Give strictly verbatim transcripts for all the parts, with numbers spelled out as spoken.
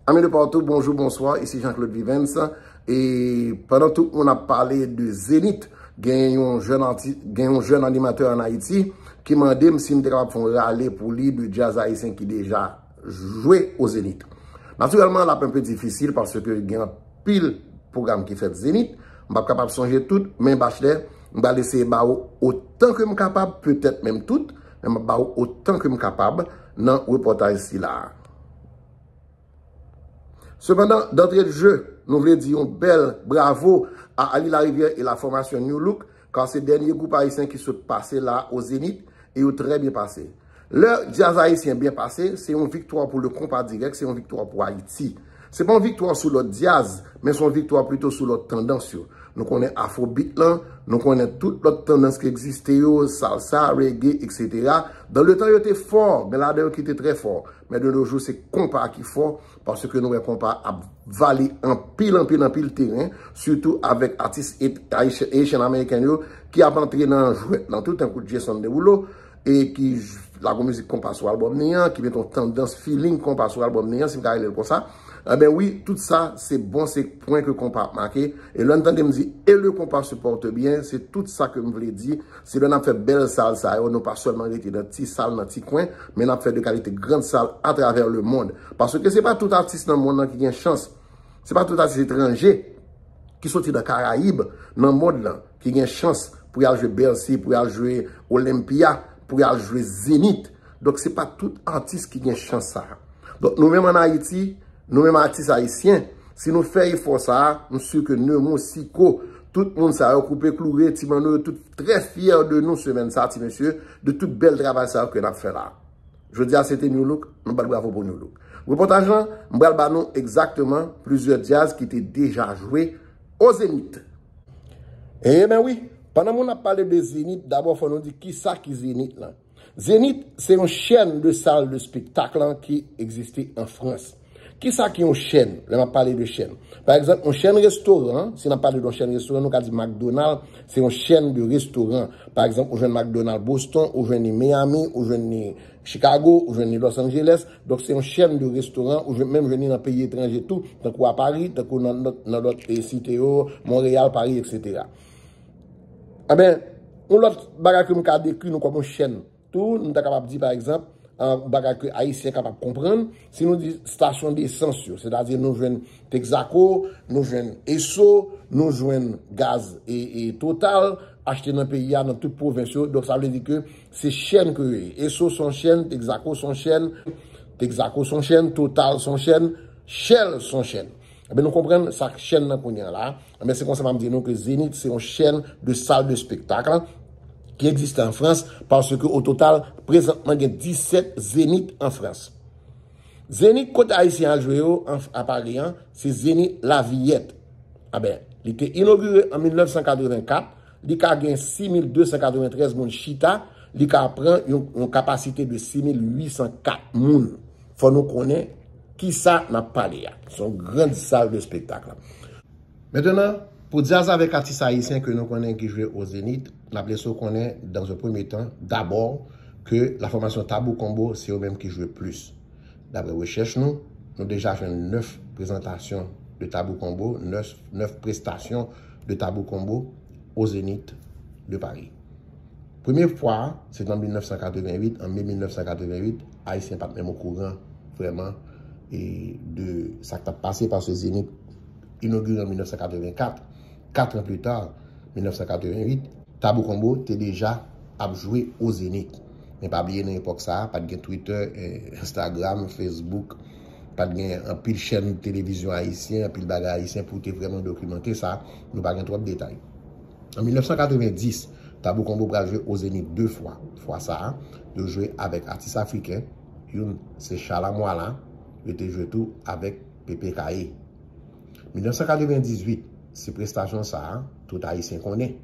Amis de partout, bonjour, bonsoir, ici Jean-Claude Vivens. E pandan tout moun ap pale de Zenith, gen yon jèn arti, gen yon jèn animatè an Ayiti ki mande m si m te kapab fè yon rale pou li de djaz ayisyen ki deja jwe o Zenith. Natirèlman, l ap enpe difisil paske gen anpil pwogram ki fèt Zenith. M p ap kapab sonje tout, men Bachelè, m pral eseye ba ou otan ke m kapab, petèt menm tout, men m ap ba ou otan ke m kapab nan repòtaj sila a. Sepandan, d'entrée de jeu, nou vle di yon bèl bravo a Ali Larivière et la formation New Look, kar se dènye gwoup ayisyen ki sot pase la o Zenith e yo trè byen pase. Lè djaz ayisyen byen pase, se yon viktwa pou le konpa dirèk, se yon viktwa pou Ayiti. Se pa yon viktwa sou lòt djaz, men se yon viktwa plito sou lòt tandans yo. Nou konnen afrobeat lan, nou konnen tout lòt tandans ki egziste yo, salsa, reggae, et cetera. Dan le tan yo te fò, gen ladan yo ki te trè fò. Men de nos jours, se konpa ki fò, paske nou wè konpa ap vale anpil, anpil, anpil teren, sitou avèk atis et-, Haitian, Haitian American yo, ki ap antre nan jwèt lan tou, tankou Jason Derulo, e ki j-, lago mizik konpa sou albòm ni an, ki mete yon tandans feeling konpa sou albòm ni an, si m ka rele l konsa. Enben wi, tout sa, se bon, se pwen ke konpa ap make. E lè n tande m di, et le compas se porte bien, se tout sa ke m vle di. Se lè n ap fè bèl sal sa yo, nou pa sèlman rete nan ti sal, nan ti kwen, men n ap fè de kalite grand sal atravè le mond. Paske se pa tout atis nan mond lan ki gen chans. Se pa tout atis etranje ki soti nan Karayib, nan mond lan, ki gen chans pou y al jwe Bercy, pou y al jwe Olympia, pou y al jwe Zenith. Donk, se pa tout atis ki gen chans sa a. Donk, nou menm ann Ayiti, nou menm atis ayisyen, si nou fè efò sa a, m si ke Nemo, Siko, tout moun sa yo, Koupe Kloure, Ti Manno, yo tout trè fyè de nou semèn sa a, ti mesye, de tout bèl travay sa yo ke n ap fè la. Jodi a, se te New Look, nou bat bravo pou New Look. Repòtaj lan, m pral ba nou egzakteman plizyè djaz ki te deja jwe o Zenith. Ebyen wi, pandan moun ap pale de Zenith, dabò fò nou di kisa ki Zenith lan. Zenith, se yon chèn de sal de spektak lan ki egziste an Frans. Kisa ki yon chèn? Lè m ap pale de chèn. Pa egzanp, yon chèn restoran, si n ap pale de yon chèn restoran, nou ka di McDonald, se yon chèn de restoran. Pa egzanp, ou jwenn McDonald Boston, ou jwenn li Miami, ou jwenn li Chicago, ou jwenn li Los Angeles. Donk, se yon chèn de restoran, ou jwenn, menm jwenn li nan peyi etranje tou, tankou a Pari, tankou nan, nan, nan lòt, eh, site yo, Monreyal, Pari, et cetera. Enben, yon lòt bagay ke m ka dekri nou kòm yon chèn tou, nou ta kapab di, pa egzanp, an, bagay ke Ayisyen kapab konprann, si nou di stasyon desans yo, sètadi nou jwenn Texaco, nou jwenn Esso, nou jwenn gaz e, e Total, achte nan peyi a, nan tout pwovens yo. Donk, sa vle di ke se chèn ke yo ye. Esso se yon chèn, Texaco se yon chèn, Texaco se yon chèn, Total se yon chèn, Shell se yon chèn. Ebyen, nou konprann sa k chèn nan kounye a la. Ebyen, se konsa m ap di nou ke Zenith se yon chèn de sal de spektak ki egziste an Frans, paske o total, prezantman gen disèt Zenith an Frans. Zenith kote Ayisyen al jwe yo an, a Pari an, se Zenith La Villette. Enben, li te inogire an mil nèf san katrevenkat, li ka gen sis mil de san katreventrèz moun chita, li ka pran yon, yon kapasite de sis mil uit san kat moun. Fò nou konnen kisa n ap pale a. Se yon grand sal de spektak la. Mentenan, pou djaz avèk atis ayisyen ke nou konnen ki jwe o Zenith, n ap lese w konnen, dans un premier temps, dabò, ke la fòmasyon Tabou Combo, se yo menm ki jwe plis. Daprè rechèch nou, nou deja jwenn nèf prezantasyon de Tabou Combo, nèf, nèf prestasyon de Tabou Combo o Zenith de Paris. Premye fwa a, se t an mil nèf san katrevenn uit, an me mil nèf san katrevenn uit, Ayisyen pa t menm okouran vrèman e de sa k t ap pase, paske Zenith inogire an mil nèf san katrevenkat. Kat an pli ta, mil nèf san katrevenn uit, Tabou Combo te deja ap jwe o Zenith. Men pa bliye, nan epòk sa a, pa t gen Twitter, eh, Instagram, Facebook, pa t gen anpil chèn televizyon ayisyen, anpil bagay ayisyen pou te vrèman dokimante sa, nou pa gen twòp detay. An mil nèf san katrevenndis, Tabou Combo pral jwe o Zenith de fwa. Fwa sa a, yo jwe avèk atis afriken, youn se Shalamwala, yo te jwe tou avèk Pepe Kaye. Mil nèf san katrevendizuit, se prestasyon sa a, tout Ayisyen konnen.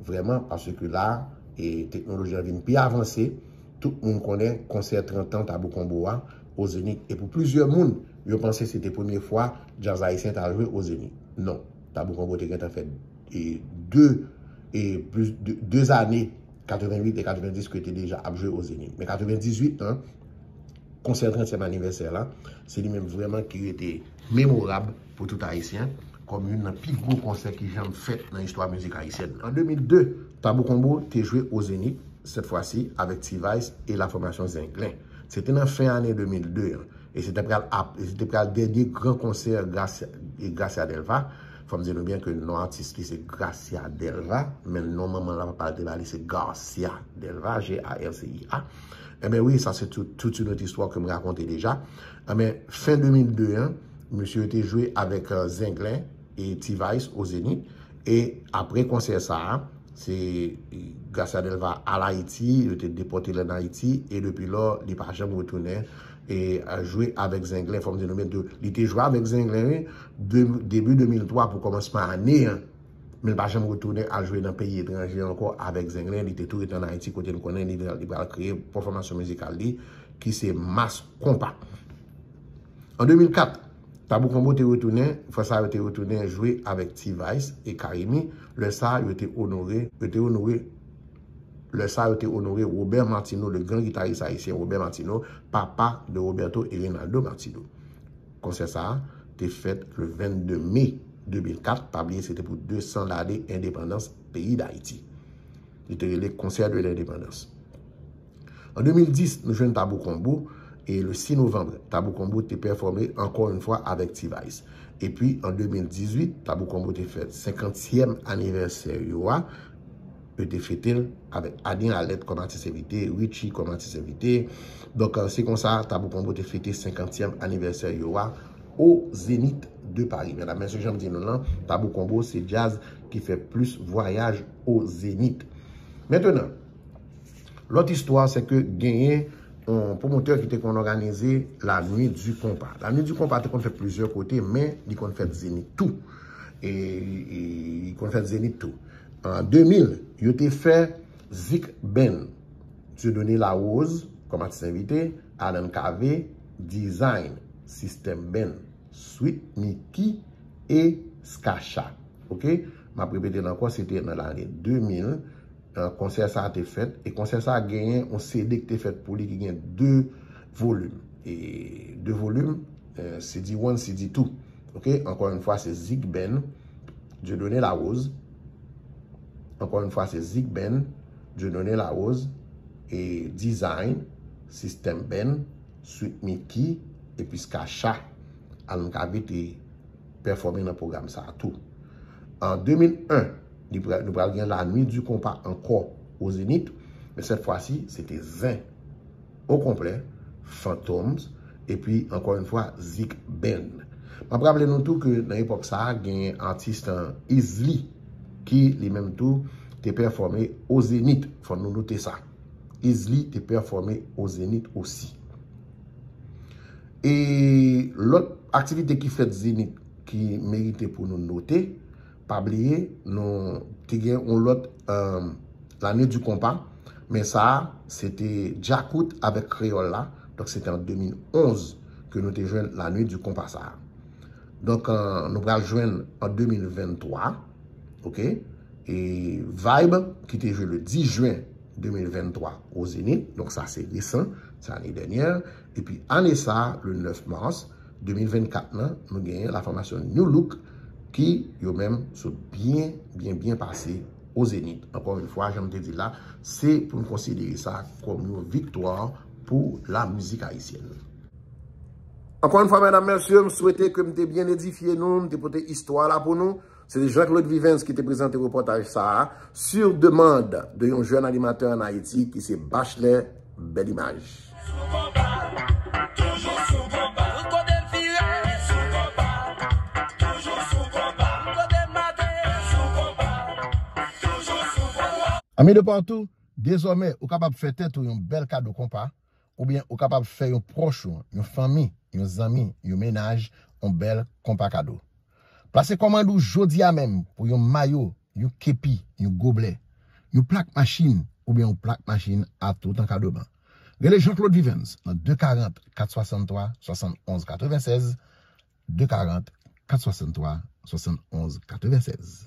Vrèman, paske la, e, teknoloji an vin pi avanse, tout moun konnen konsè trant an Tabou Combo a o Zenith. E pou plizyè moun, yo panse se te premye fwa djaz ayisyen t al jwe o Zenith. Non, Tabou Combo te gentan fè, e, de, e, plis de, de zane, katrevenn uit e katrevenndis, ke te deja ap jwe o Zenith. Men katrevendizuit, non, Konsè trantyèm anivèsè la, se li menm vrèman ki rete memorab pou tout Ayisyen, kòm youn nan pi gwo konsè ki janm fèt nan istwa mizik ayisyèn. An de mil de, Tabou Combo te jwe o Zenith, sèt fwa si avèk T-Vice e la fòmasyon Zenglen. Se te nan fen ane de mil de an, e se te pral ap, e se te pral dènye gran konsè Gracia, e Gracia Delva. Fò m di nou byen ke non atis li se Gracia Delva, men non manman l la, papa l te ba li se Garcia Delva, G A R C I A. Enben wi, sa se tout, tout yon lòt istwa ke m rakonte deja. Enben, fen de mil de an, misye te jwe avèk, euh, Zenglen e T-Vice o Zenith. E apre konsè sa a, se Gracia Delva al Ayiti, yo te depòte l ann Ayiti, e depi lò, li pa janm retounen e, euh, jwe avèk Zenglen. Fò m di nou byen tou, li te jwe avèk Zenglen, wi, de, debi de mil twa pou kòmansman ane an. Men l pa janm retounen al jwe nan peyi etranje ankò avèk Zenglen. Li te tou rete ann Ayiti kote n konnen li, li pral kreye pèfòmasyon mizikal li, ki se Mass Konpa. An de mil kat, Tabou Combo te retounen, frè sa yo te retounen jwe avèk T-Vice e Carimi. Lè sa, yo te onore, yo te onore, lè sa, yo te onore Robert Martineau, le grand guitariste haïtien Robert Martineau, papa de Roberto et Reynaldo Martineau. Konsè sa a te fèt le vennde me de mil kat, pa bliye se te pou de san lane endepandans peyi Dayiti. Li te rele Concert de l'Indépendance. An de mil dis, nou jwenn Tabou Combo, e le sis novanm, Tabou Combo te pèfòme ankò yon fwa avèk T-Vice. Epi, an de mil dizuit, Tabou Combo te fèt senkantyèm anivèsè yo a, yo te fete l avèk Adrien Alette kòm atis envite, Richie kòm atis envite. Donk, euh, se konsa, Tabou Combo te fete senkantyèm anivèsè yo a o Zénith de Paris. Medam, mesye, jan m di nou lan, Tabou Combo se djaz ki fè plis vwayaj o Zénith. Mentenan, lòt istwa, se ke genyen yon pwomotè ki te konn òganize La Nuit du Compas. La Nuit du Compas te konn fèt plizyè kote, men li konn fèt Zénith tou. E, e, li konn fèt Zénith tou. An de mil, yo te fè Zik Band, Dieudonné Larose kòm atis envite, Alan Cavé, Design, System Band, Sweet Micky e Skacha. Oke? M ap repete l ankò, se te nan lane de mil, euh, konsè sa a te fèt, e konsè sa a genyen yon C D ki te fèt pou li ki gen de volim. E de volim, euh, C D one, C D two. Oke? Ankò yon fwa, se Zik Band, Dieudonné Larose. Ankò yon fwa, se Zik Band, Dieudonné Larose, e Design, System Band, Sweet Micky, epi Skacha. Alan Cavé te pèfòme nan pwogram sa a tou. An de mil en, li pral, nou pral gen La Nuit du Compas ankò o Zénith, men sèt fwa si, se te Zen o konplè, Phantoms, epi ankò yon fwa, Zik Band. M ap raple nou tou ke nan epòk sa a, genyen atis, euh, Izli, ki li menm tou te pèfòme o Zénith. Fò nou note sa. Izli te pèfòme o Zénith osi. E lòt aktivite ki fèt Zénith ki merite pou nou note, pa bliye, nou te gen yon lòt, euh, La Nuit du Compas, men sa a, se te Djakout avèk Kreyòl la, donk se te an de mil onz ke nou te jwenn La Nuit du Compas sa a. Donk, euh, nou pral jwenn an de mil venntwa, oke? E Vibe, ki te jwe le dis jen de mil venntwa o Zénith, donk sa se resan, se ane dènyè. Epi ane sa a, le nèf mas de mil vennkat lan, nou genyen la fòmasyon New Look, ki yo menm sot byen, byen, byen pase o Zénith. Ankò yon fwa, jan m te di la, se pou n konsidere sa kòm yon viktwa pou la mizik ayisyèn. Ankò yon fwa, medam, mesye, m swete ke m te byen edifye nou, m te pote istwa la pou nou. Se te Jean-Claude Vivens ki te prezante repòtaj sa a, sur demande de yon jèn animatè ann Ayiti ki se Bachelet Belle Image. Ami de partout, dezòmè, ou kapab fè tèt ou yon bèl kado konpa, oubyen ou kapab fè yon pwòch ou, yon fanmi, yon zanmi, yon mennaj, yon bèl konpa kado. Plase kòmand ou jodi a menm pou yon mayo, yon kepi, yon goblè, yon plak machin oubyen yon plak machin a tout an kadoman. Rele Jean-Claude Vivens nan de karant, kat swasanntwa, swasannonz katrevennsèz, de karant, kat swasanntwa, swasannonz katrevennsèz.